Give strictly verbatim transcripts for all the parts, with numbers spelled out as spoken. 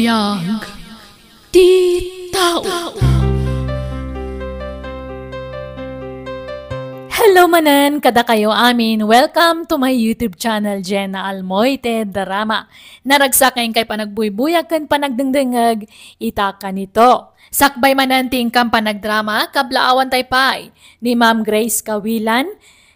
Biag ti tao. Hello manen kadakayo amin. Welcome to my YouTube channel, Jenna Almoite Drama. Naragsak nga inkay panagbuybuyag ken panagdengdengngeg ita kanito. Sakbay manen ti inkam panagdrama, kablaawan tay pay ni Ma'am Grace Kawilan,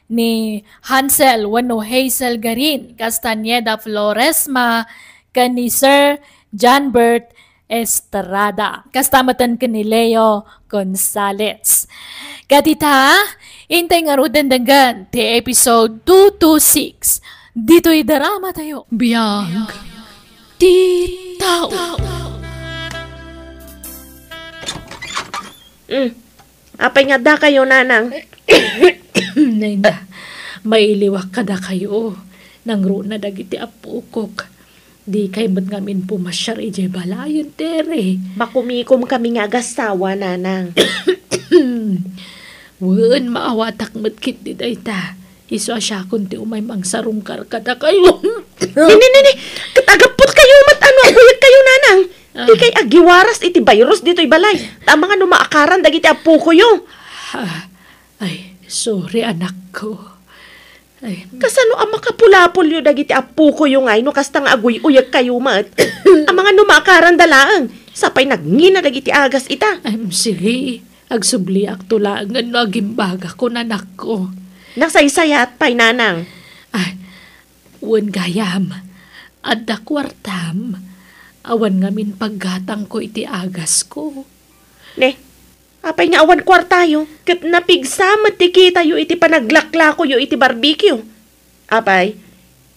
ni Hansel wenno Hazel Garin, Castañeda Floresma, ken ni Sir Janbert Estrada. Kasta metten ken ni Leo Gonzalez. Ket ita, intay ngaruden denggen ti episode two two six. Ditoy drama tayo. Biag ti tao. Mm. Apay nga adda kayo, nanang? Nay na, mailiwak kadakayo. Nangruna dagiti appokok. Dikay met ngamin pumasiar idiay balayen, Tere. Makumikom kami nga agasawa, nanang. Wen, maawatak met ketdi dayta. Isu a siakon ti umay mangsarungkar kadakayo. Nini, nini, ket agappot kayo met ano, aguyag kayo, nanang. Ah. Dikay agiwaras iti virus ditoy balay. Ta amangan no maakaran dagiti appokoyo. Ah, ay, sorry, anakko. Ay. Kasano a makapulapolyo dagiti appokoyo ngay no kasta nga aguy-uyag kayo met? Amangan no maakaran da laeng. Sapay nagngina dagiti agas ita. Em, sige. Agsubliakto laeng no agimbagakon, anakko. Nasaysayat pay, nanang. Ay, wen gayam. Adda kuartam. Awan ngamin paggatangko iti agasko. Ne, apay nga awan kuartayo, ket napigsa met ti kitayo iti panaglaklakoyo iti barbecue. Apay,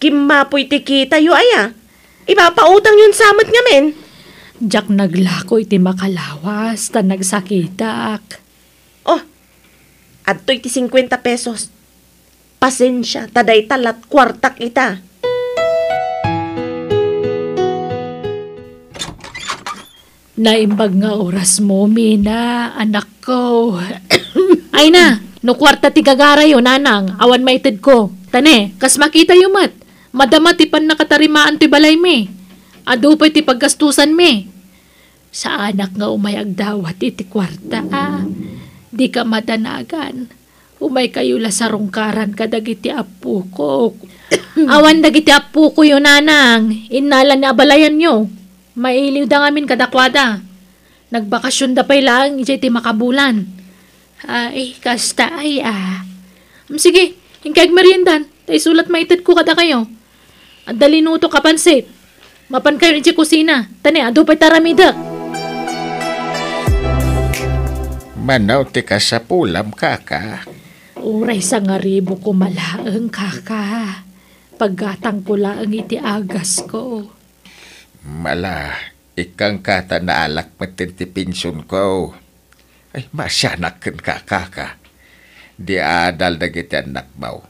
kimmapoy ti kitayo aya? Ipapautangyon sa met ngamin. Diak naglako iti makalawas, ta nagsakitak. Oh, adtoy ti singkuenta pesos. Pasensia, ta dayta lat kuartak ita. Naimbag nga orasmo, Mina, anakko. Ay na, no kuarta ti gagarayo, nanang, awan maitedko. Ta ne, kas makitayo met, madama ti pannakatarimaan ti balaymi. Adu pay ti paggastusanmi. Saanak nga umay agdawat iti kuarta, a. Dika madanagan. Umaykayo la sarungkaran kadagiti appokok. Awan dagiti appokoyo, nanang. Innala ni abalayanyo. Mailiwda ngamin kadakuada. Nagbakasionda pay laeng idiay ti makabulan. Ay, kasta ay, a. Mm, sige, inkay agmeriendan. Ta isu lat maitedko kadakayo. Adda linutok a pansit. Mapankayon idiay kusina. Ta ne, adu pay ti aramidek. Mano ti kasapulam, kaka? Uray sangaribu koma laeng, kaka. Paggatangko laeng iti agasko. Mala, ikkan kata naalak metten ti pensionko. Ay, maasianak ken kakaka. Di adal dagiti annakmo.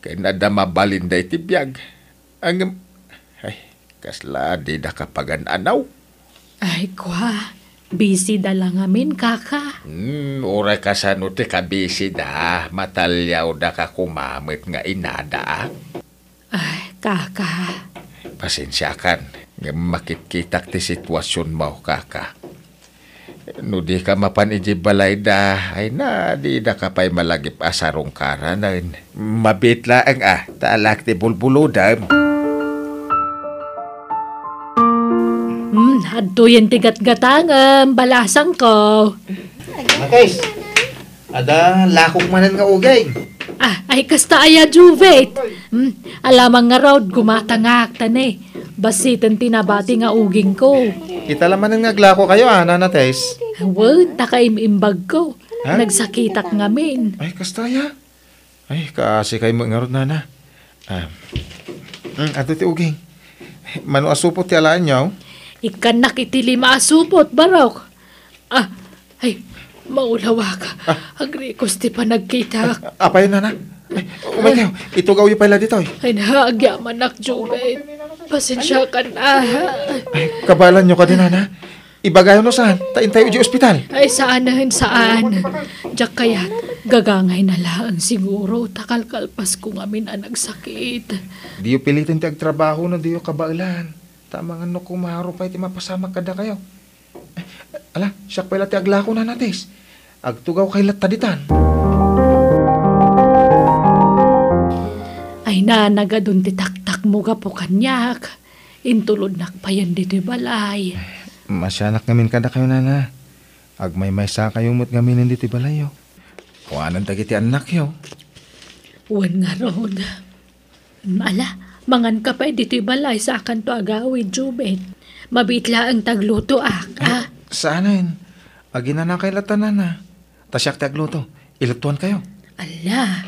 Ken adda mabalinda iti biag. Ngem, ay, kasla dida kapagan-anaw. Ay, kua, busy da la ngamin, kaka. Hmm, uray kasano ti kabisi da, mataliawda ka koma met nga inada, a. Ay, kaka. Pasensiakan, ngem makitkitak ti situasionmo, kaka. No dika mapan idiay balayda, ay na, didaka pay malagip a sarungkaran. Mabiit laeng a, ta alak ti bulbulodem. Hmm, adtoyen ti gatgatangem, balasangko. Matis, ada lakok manen nga uging. Ah, ay kasta aya, Juvet. Hmm, alamang ngarud, gumatangak, ta ne. Basiten ti nabati nga ugingko. Ita la manen nga aglakokayo, a, Nana Tess? Wen, ta kaim-imbagko. Ha? Nagsakitak ngamin. Ay, kasta aya? Ay, kaasi kay met ngarud, Nana. Ah. Mm, adto ti uging. Mano a supot ti alaenyo? Ikkannak iti lima a supot, barok. Ah, ay, maulawak. Ah. Agrikos ti panagkitak. Apay, Nana? Ay, umay kayo. Itugawyo pay la ditoy. Ay, na, agyamanak, Jubet. Pasensiakan, ah. Ay, kabaelanyo kadi, Nana? Ibagayo no saan, ta intayo idiay ospital. Ay, saanen, saan. Diak kayat, gagangay na laeng siguro, ta kalkalpasko ngamin a nagsakit. Diyo piliten ti agtrabaho no diyo kabaelan. Ta amangan no kumaro pay ti mapasamak kadakayo. Ala, siak pay la ti aglako, Nana Tess. Agtugawkay latta ditan. Ay, nanagadon ti taktakmo gapu kaniak. Intulodnak payen ditoy balay. Masianak ngamin kadakayo, Nana. Agmaymaysakayo met ngamin ditoy balayyo. Kuanen dagiti annakyo. Wen ngarud. Ala, manganka pay ditoy balay, saakanto agawid, Jubet. Mabiit laeng ti aglutoak, a? Saanen. Aginanakay latta, Nana. Ta siak ti agluto. Iluttuankayo. Ala,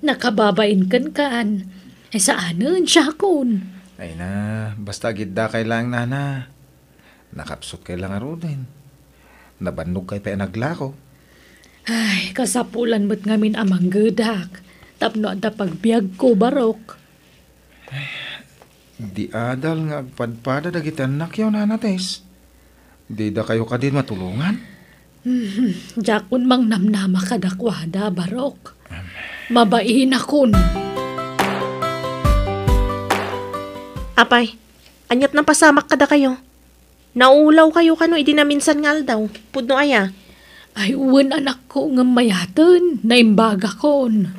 nakababain kenkan. Ay, saanen, siakon. Ay na, basta agiddakay laeng, Nana. Nakapsutkay la ngaruden. Nabannogkay pay a naglako. Ay, kasapulan met ngamin a manggedak tapno adda pagbiagko, Barok. Di adal nga agpadpada dagiti annakyo, Nana Tess. Didakayo kadi matulongan? Hmm, diakon mangnamnama kadakuada, Barok. Mabainakon. Apay, ania't napasamak kadakayo? Naulawkayo kano idi naminsan nga aldaw? Pudno aya? Ay, wen, anakko, ngem mayaten, naimbagakon.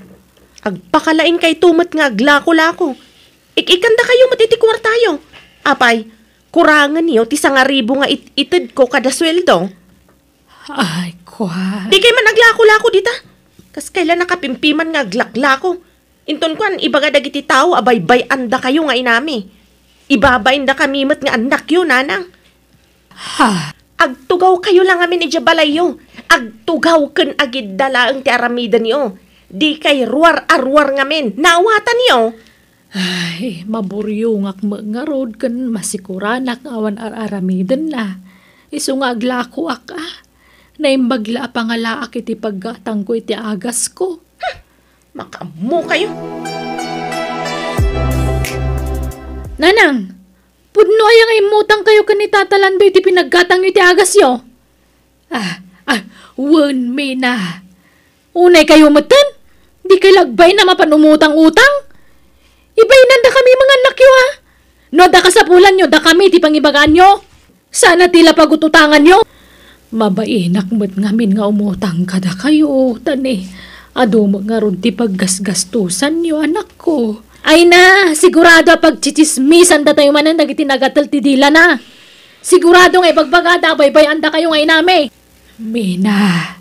Agpakalaingkayto met nga aglako-lako. Ik-ikkandakayo met iti kuartayo. Apay, kurangenyo ti sangaribu nga it-itedko kada sueldo. Ay, kua. Dikay man aglako-lako dita. Kaskay la nakapimpiman nga aglaklako. Inton kuan, ibaga dagiti tao a baybay-andakayo nga inami. Ibabaindakami met nga annakyo, nanang. Ha? Agtugawkayo la ngamin idiay balayyo. Agtugaw ken agidda laeng ti aramidenyo. Dikay ruar a ruar ngamin. Naawatanyo? Ay, maburiongak met ngarud ken masikuranak nga awan ar-aramidenna. Isu nga aglakoak, a. Naimbag la a pangalaak iti paggatangko iti agasko. Makaammokayo. Nanang, pudno aya nga immutangkayo ken ni Tata Lando iti pinaggatangyo iti agasyo? Ah, ah, wen, Mina. Unaykayo metten? Dikay la agbain a mapan umutang-utang? Ibainandakami nga annakyo, a. No adda kasapulanyo, dakami ti pangibagaanyo. Saan a ti la pagut-utanganyo? Mabainak met ngamin nga umutang kadakayo, ta ni, adu met ngarud ti paggasgastosanyo, anakko. Ay na, sigurado a pagtsitsismisan datayo manen dagiti nagatel ti dilana. Sigurado nga ibagbagada a baybay-andakayo nga inami. Mina.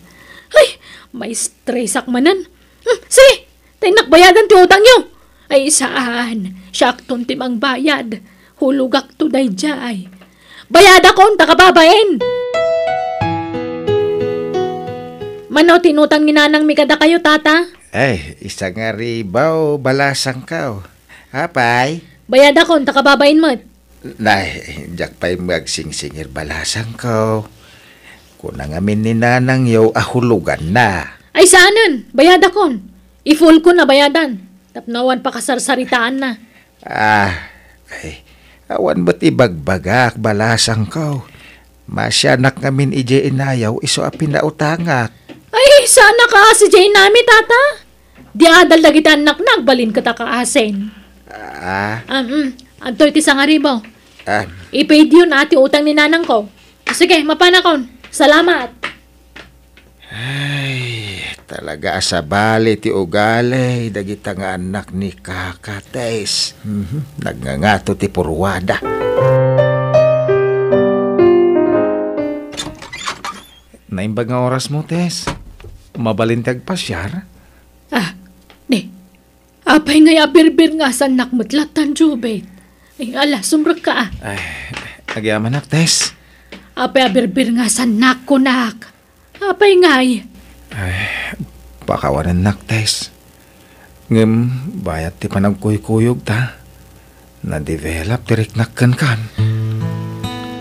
Ay, maistresak manen. Hmm, sige, ta innak bayadan ti utangyo. Ay, saan. Siakton ti mangbayad. Hulogakto daydiay. Bayadakon, ta kababain! Mano ti inutang ni nanangmi kadakayo, tata? Ay, isangaribu, balasangko. Apay? Bayadakon, ta kababain met. Nay, diak pay met agsingsingir, balasangko. Kuna ngamin ni nanangyo a huloganna. Ay, saanen, bayadakon. I-full ko na bayadan. Tapno awan pakasarsaritaanna. Ah, ay, awan met ibagbagak, balasangko. Masianak ngamin idiay inayaw isu a pinautangak. Ay, saan a kaasi diay inami, tata? Di adal dagiti annakna agbalin ket a kaasin. Ah. Um, mm. Adtoy ti sangaribu. Ah. I-paid yo na ti utang ni nanangko. Sige, mapanakon. Salamat. Ay, talaga a sabali ti ugali dagita nga annak ni Kaka, Tess. Mhm, nagngangato ti purwada. Naimbag nga orasmo, Tess. Mabalin ti agpasiar? Ah, di. Apay ngay a birbir nga asannak met lattan, Jubit? Ay, ala, sumrekka, a. Ay, agyamanak, Tess. Apay a birbir nga asannak, kunak? Apay ngay? Ay, pakawanennak, Tess. Ngem bayat ti panagkuykuyogta, na-develop ti riknak kenkan.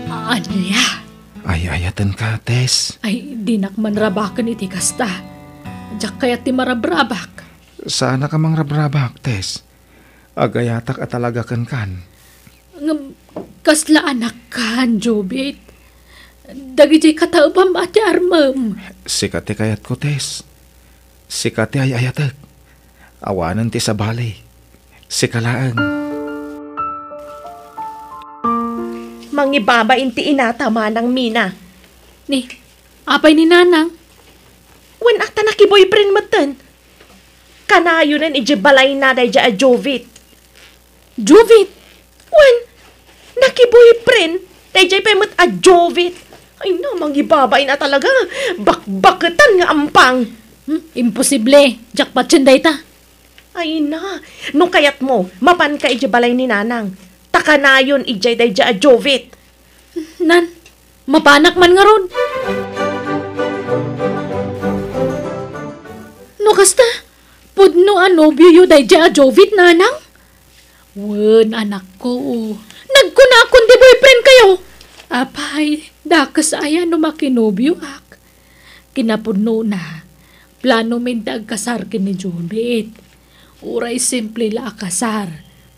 Ania? Ay-ayatenka, Tess. Ay, dinak manrabaken iti kasta. Diak kayat ti marabrabak. Saanaka mangrabrabak, Tess. Agayatak a talaga kenkan. Ngem, kasla anakkan, Jubit. Dagiti kataebam a ti armem. Sika ti kayatko, Tess. Sika ti ay-ayatek. Awanen ti sabali. Sika laeng. Mangibabain ti inata, Manang Mina. Ni, apay ni Nanang? Wen, a, ta nakiboyfriend metten. Kanayonen idiay balayna daydiay a Jovit. Jovit? Wen, nakiboyfriend daydiay pay met a Jovit. Ay na, mangibabain a talaga. Bakbaketan nga ampang. Hmm, imposible. Diak patien dayta. Ay na, no kayatmo, mapanka idiay balay ni Nanang. Ta kanayon idiay daydiay a Jovit. Nan, mapanak man ngarud. No kasta, pudno a nobioyo daydiay a Jovit, Nanang? Wen, anakko. Nagkunakon ti boyfriend kayo. Apay, dakes aya no makinobioak? Kinapudnona, planomin ti agkasar ken ni Jovit. Uray simple la a kasar,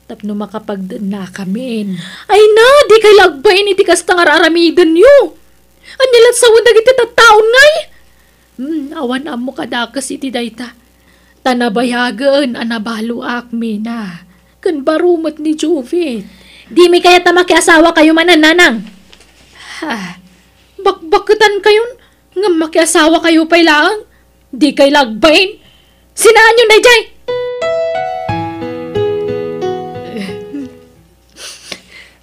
tapno makapagdennakamin. Ay na, dikay la agbain iti kasta nga ar-aramidenyo. Ania la't sawen dagiti tattaon ngay? Hmm, awan ammo kadakes iti dayta. Ta nabayagen a nabaloak, Mina, ken baro met ni Jovit. Dimi kayat a makiasawa kayo manen, Nanang? Ha, bakbaketan kayon? Ngem makiasawa kayo pay laeng? Dikay la agbain? Sinaanyo daydiay!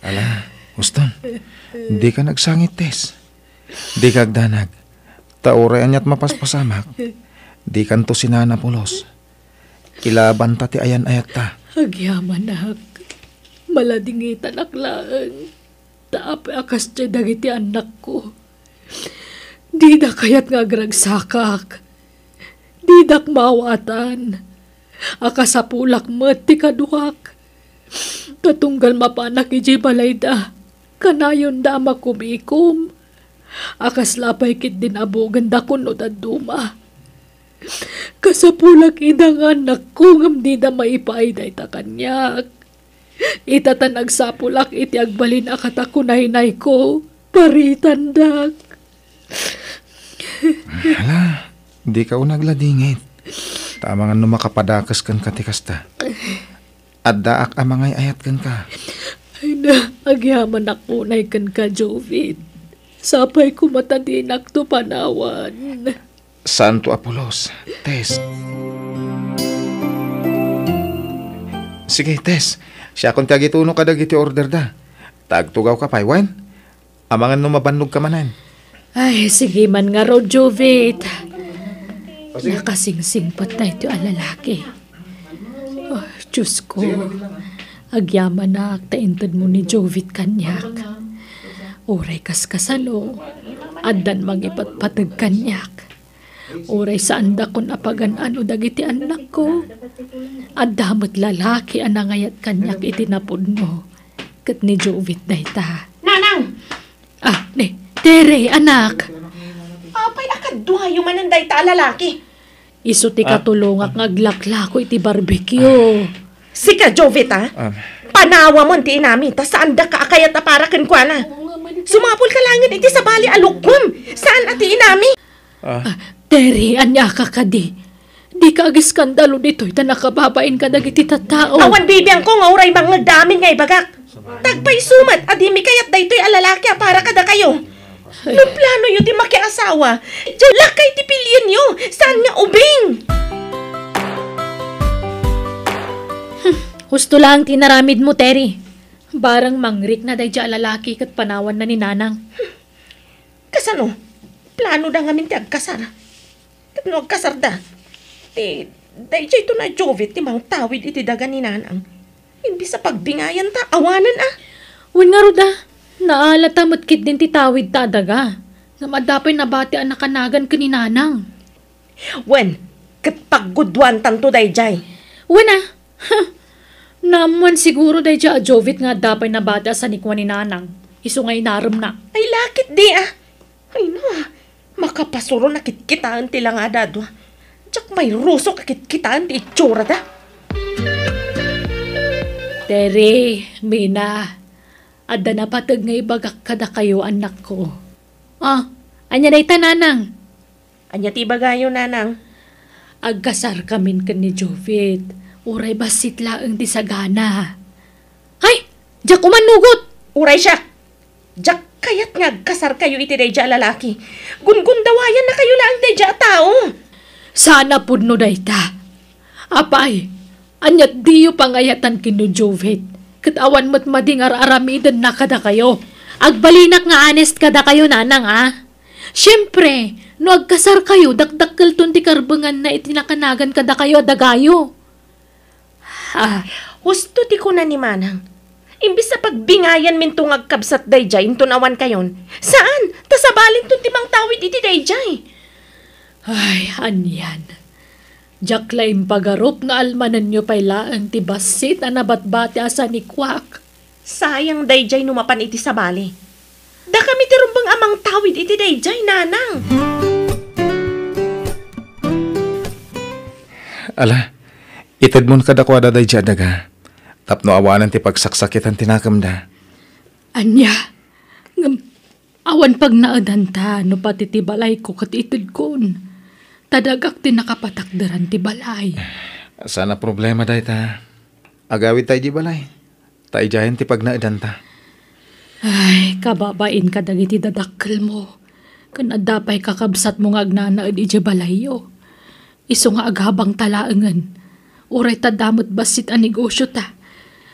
Ala, huston. Dika nagsangit, Tess. Dika agdanag. Ta uray ania't mapaspasamak, dikanto sinaan a pulos. Ilabanta ti ayan-ayatta. Agyamanak, maladingitanak laeng. Ta apay a kasdiay dagiti annakko, dida kayat nga agragsakak. Didak maawatan a kasapulak met ti kaduak. Ta tunggal mapanak idiay balayda, kanayonda a makumikom a kasla pay ketdin a bugenda kun no dadduma. Kasapulak ida nga annakko ngem dida maipaay dayta kaniak. Ita ta nagsapulak iti agbalin a katakunaynayko, paritandak. Hala, dika unay agladingit. Ta amangan no makapadakes kenka ti kasta. Addaak a mangay-ayat kenka. Ay na, agyamanak unay kenka, Jovit. Sapay koma ta dinakto panawan. Saanto a pulos, Tess. Sige, Tess. Siakon ti agituno kadagiti orderda. Ta agtugawka pay, wen? Amangan no mabannogka manen. Ay, sige man ngarud, Jovit. Nakasingsingpet daytoy a lalaki. Oh, Diyos ko. Agyamanak ta intedmo ni Jovit kaniak. Uray kaskasano, addan mangipatpateg kaniak. Uray saandakon a pagan-ano dagiti annakko, adda met lalaki a nangayat kaniak iti napudno. Ket ni Jovit dayta. Nanang! Ah, ni, Tere, anak! Apay a kaduayo manen dayta a lalaki? Isu ti Ah. katulongak nga aglaklako iti barbecue. Sika, Jovit, a? Ah. Panawamon ti inami, ta saandaka a kayat a para kenkuana. Sumapulka laengen iti sabali a lukuam, saan a ti inami. Ah. Ah, Terry, aniaka kadi? Dika agiskandalo ditoy ta nakababain kadagiti tattao. Awan bibiangko nga uray mangngegda amin nga ibagak. Tagpayso met a dimi kayat daytoy a lalaki a para kadakayo. No planoyo ti makiasawa, diay lakay ti pilienyo, saan nga ubing. Hmm, husto laeng ti inaramidmo, Terry. Bareng mangrikna daydiay a lalaki ket panawanna ni Nanang. Kasano? Planoda ngamin ti agkasar. Ket no agkasarda, ti daydiayto a Jovit ti mangtawid iti daga ni Nanang. Imbes a pagbingayanta, awanen a. Wen ngarud a, naalata met ketdin ti tawidta a daga. Ngem adda pay nabati a nakanagan ken ni Nanang. Wen, ket pagguduantanto daydiay. Wen a, huh, naammoan siguro daydiay a Jovit nga adda pay nabati a sanikua ni Nanang. Isu nga inaremna. Ay, lakit di a. Ay na, makapasuro a kitkitaen ti langa a dadua. Diak mairusok a kitkitaen ti itsurada. Tere, Mina, adda napateg nga ibagak kadakayo, annakko. Ah, ania dayta, Nanang? Ania ti ibagayo, Nanang? Agkasarkamin ken ni Jovit. Uray bassit laeng ti sagana. Ay, diak umannugot! Uray siak! Diak kayat nga agkasarkayo iti daydiay a lalaki. Gungundawayannakayo laeng daydiay a tao. Saan a pudno dayta. Apay, ania diyo pangayatan ken ni Jovet? Ket awan met madi nga ar-aramidenna kadakayo. Agbalinak nga honest kadakayo, nanang, a. Siempre, no agkasarkayo, dakdakkelton ti karbenganna iti nakanagan kadakayo a dagayo. Ah, husto ti kuna ni Manang. Imbes a pagbingayanminto nga agkabsat daydiay inton awankayon, saan, ta sabalinton ti mangtawid iti daydiay. Ay, anian. Diak la impagarup nga almanenyo pay laeng ti bassit a nabatbati a sanikuak. Sayang daydiay no mapan iti sabali. Dakami ti rumbeng a mangtawid iti daydiay, nanang. Ala, itedmon kadakuada daydiay a daga, tapno awanen ti pagsaksakitan ti nakemda. Ania? Ngem awan pagnaedanta no pati ti balayko ket itedkon. Ta dagak ti nakapatakderan ti balay. Saan a problema dayta. Agawidta idiay balay. Ta idiayen ti pagnaedanta. Ay, kababain kadagiti dadakkelmo. Ken adda pay kakabsatmo nga agnanaed idiay balayyo. Isu nga agabangta laengen. Uray ta adda met bassit a negosiota.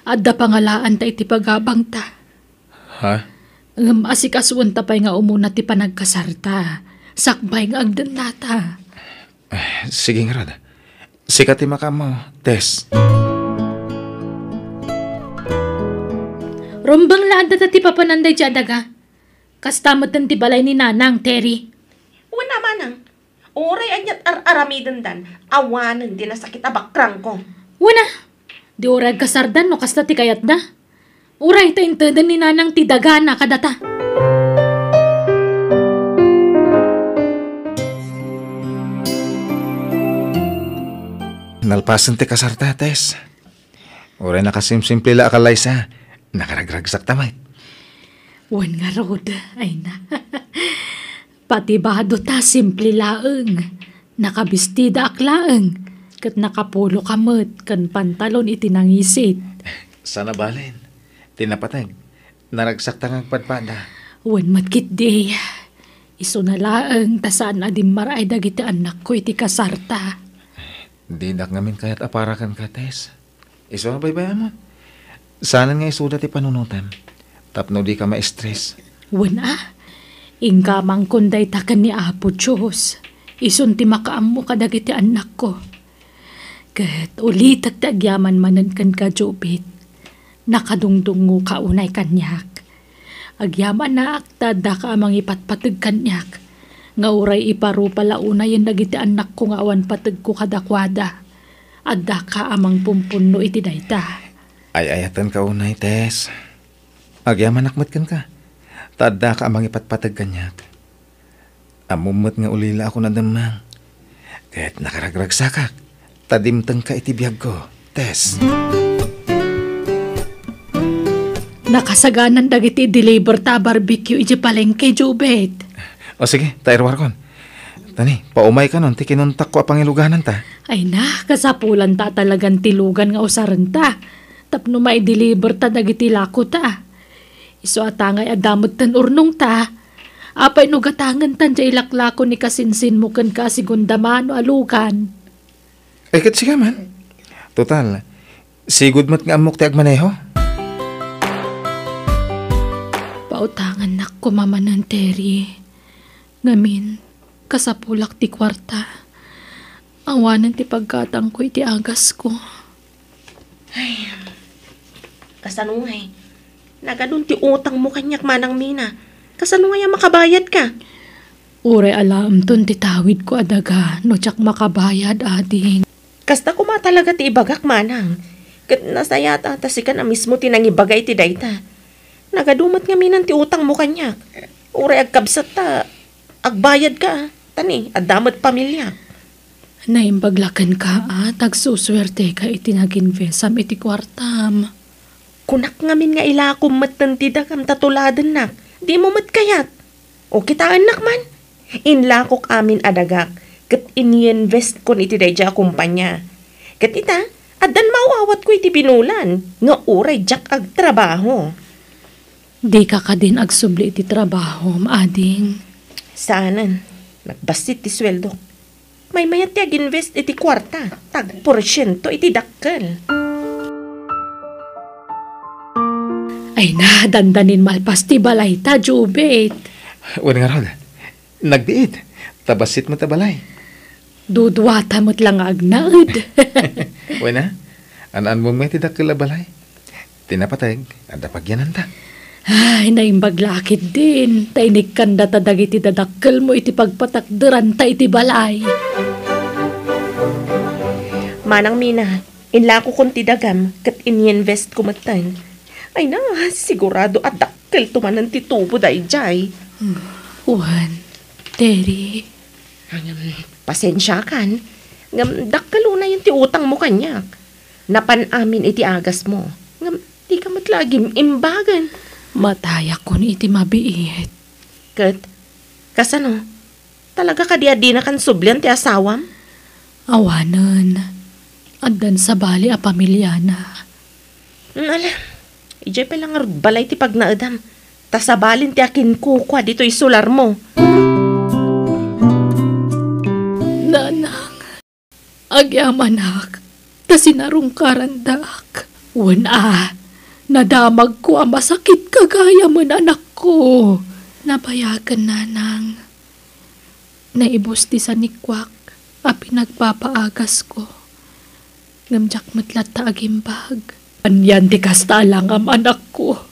Adda pangalaanta iti pagabangta. Ha? Ngem asikasuenta pay nga umuna ti panagkasarta. Sakbay nga agdennata. Eh, sige ngarud. Sika ti makaammo, Tess. Rumbeng la adda ta ti papanan daydiay a daga. Kasta metten ti balay ni Nanang, Terry. Wen a, Manang. Uray aniat ar-aramidendan, awanen ti nasakit a bakrangko. Wen a, di uray agkasardan no kasta ti kayatda. Uray ta inteden ni Nanang ti dagana kadata. Nalpasen ti kasarta, Tess. Uray nakasimsimple la a kallaysa, nakaragragsakta met. Wen ngarud, ay na. Pati badota simple laeng. Nakabestidaak laeng, ket nakapuloka met ken pantalon iti nangisit. Saan a balen, ti napateg, naragsakta nga agpadpada. Wen met ketdi, isuna laeng ta saan a dimmaray dagiti annakko iti kasarta. Didak ngamin kayat a para kenka, Tess. Isu a baybay-amon. Saanen nga isuda ti panunotam tapno dika ma-stress. Wen a, inkamangkon dayta ken ni Apo Dios. Isun ti makaammo kadagiti annakko. Ket ulitek ti agyaman manen kenka, Jubit. Nakadungdungngoka unay kaniak. Agyamanak ta addaka a mangipatpateg kaniak, nga uray iparupa la unayen dagiti annakko nga awan pategko kadakuada. Addaka a mangpumpunno iti dayta. Ay-ayatenka unay, Tess. Agyamanak met kenka, ta addaka a mangipatpateg kaniak. Ammom met nga ulila a kuna demmang. Ket nakaragragsakak, ta dimtengka iti biagko, Tess. Nakasaganan dagiti deliver ta a barbecue idiay palengke, Jubet. O sige, ta iruarkon. Tani, paumaykanon ti kinuntakko a pangilugananta. Ay na, kasapulanta a talagan ti lugan nga usarenta. Tapno maideliver ta dagiti lakota. Isu a tangay adda metten urnongta. Apay no gatangentan diay laklako ni kasinsinmo kenka a segunda mano a lugan? Ay, ket sika man. Total, sigud met nga ammok ti agmaneho. Pautangannak koma manen, Terry. Ngamin, kasapulak ti kuarta. Awanen ti paggatangko iti agasko. Ay, kasano ngay? Nagadun ti utangmo kaniak, Manang Mina. Kasano ngay a makabayadka? Uray alaemton ti tawidko a daga no diak makabayad, ading. Kasta koma talaga ti ibagak, Manang. Ket nasayaat ta sikan a mismo ti nangibaga iti dayta. Nagadu met ngaminan ti utangmo kaniak. Uray agkabsat ta, agbayadka, ta ni, adda met pamiliak. Naimbag la kenka a ta agsusuerteka iti nag-invest-am iti kuartam. Kunak ngamin nga ilakom metten ti dagam ta tuladennak. Dimo met kayat. O kitaennak man. Inlakok amin a dagak, ket ininvestkon iti daydiay a kompania. Ket ita, addan maawatko iti binulan, nga uray diak agtrabaho. Dika kadin agsubli iti trabahom, ading? Saanen. Nagbassit ti sueldok. Maymayat ti ag-invest iti kuarta, ta agporsiento iti dakkel. Ay na, dandanin malpas ti balayta, Jubit. Wen ngarud, nagbiit, ta bassit met a balay. Duduata met la nga agnaed. Wen a, an-anmom nga iti dakkel a balay. Ti napateg, adda pagyananta. Ay, naimbag la ketdin, ta inikkandata dagiti dadakkelmo iti pagpatakderanta iti balay. Manang Mina, inlakokon ti dagam ket ininvestko metten. Ay na, sigurado a dakkelto manen ti tubo daydiay. Wen, Terry. Ngem, pasensiakan. Ngem, dakkel unayen ti utangmo kaniak. Napan amin iti agasmo. Ngem, dika met la agim-imbagen. Matayakon iti mabiit. Ket, kasano? Talaga kadi a dinakan sublian ti asawam? Awanen. Addan sabali a pamiliana. Mm, ala, idiay pay la ngarud balay ti pagnaedam. Ta sabalin ti akinkukua ditoy sularmo. Nanang, agyamanak, ta sinarungkarandak. Wen a, nadamagko a masakit gagayamen, anakko. Nabayagen, nanang. Naibus ti sanikuak a pinagpapaagasko. Ngem diak met latta agimbag. Anian ti kasta a langam, anakko?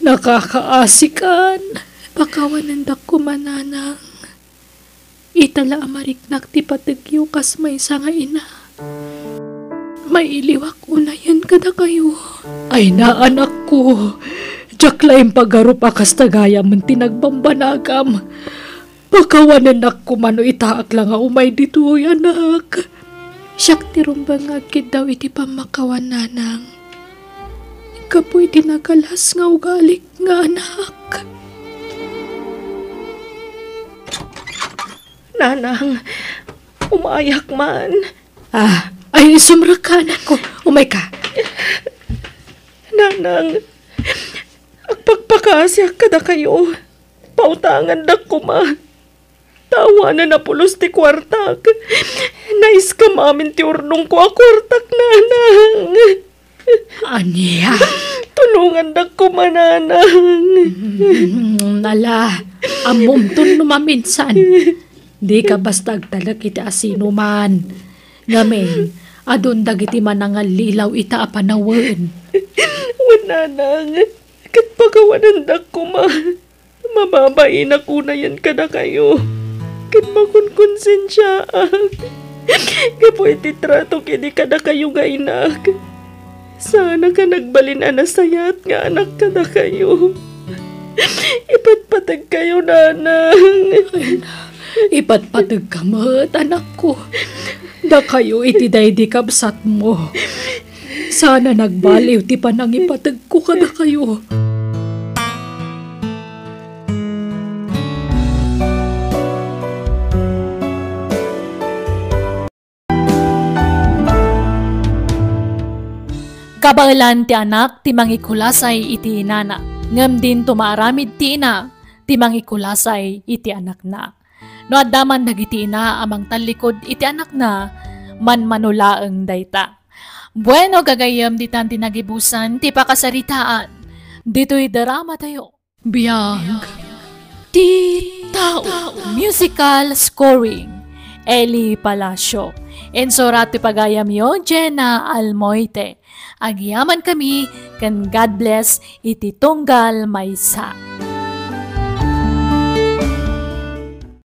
Nakakaasikan. Pakawanendak koma, nanang. Ita la a mariknak ti pategyo kas maysa nga ina. Mailiwak unayen kadakayo. Ay na, anakko. Diak la impagarup a kasta gayamen ti nagbambanagam. Pakawanennak koma no itaak la nga umay ditoy, anak. Siak ti rumbeng nga agkiddaw iti pammakawan, nanang. Gapu iti nagalas nga ugalik nga anak. Nanang, umayak man. Ah, ay, sumrekka, anakko. Umayka. Nanang, agpakpakaasiak kadakayo. Pautangandak koma. Ta awanen a pulos ti kuartak. Naiskam amin ti urnongko a kuartak, nanang. Ania? Tulongandak koma, nanang. Mm, ala, ammomton no maminsan. Dika basta agtalek iti asinoman. Ngamin, adun dagiti manangallilaw ita a panawen. Wen, nanang, ket pakawanendak koma. Mababainak unayen kadakayo, ket makonkonsensiaak gapu iti tratok idi kadakayo nga inak. Saanak a nagbalin a nasayaat nga anak kadakayo. Ipatpategkayo, nanang. Ay, ipatpategka met, anakko. Dakayo iti daydi kabsatmo. Saan a nagbaliw ti panangipategko kadakayo. Kabaelan ti anak ti mangikulasay iti inana, ngem dinto maaramid ti ina ti mangikulasay iti anakna. No adda man dagiti ina a mangtallikud iti anakna, manmano laeng dayta. Bueno, gagayyem, ditan ti nagibusan ti pakasaritaan ditoy dramatayo. Biag ti tao. Musical scoring, Eli Palacio. Insurat ti pagayamyo, Jenna Almoite. Agyamankami ken God bless iti tunggal maysa.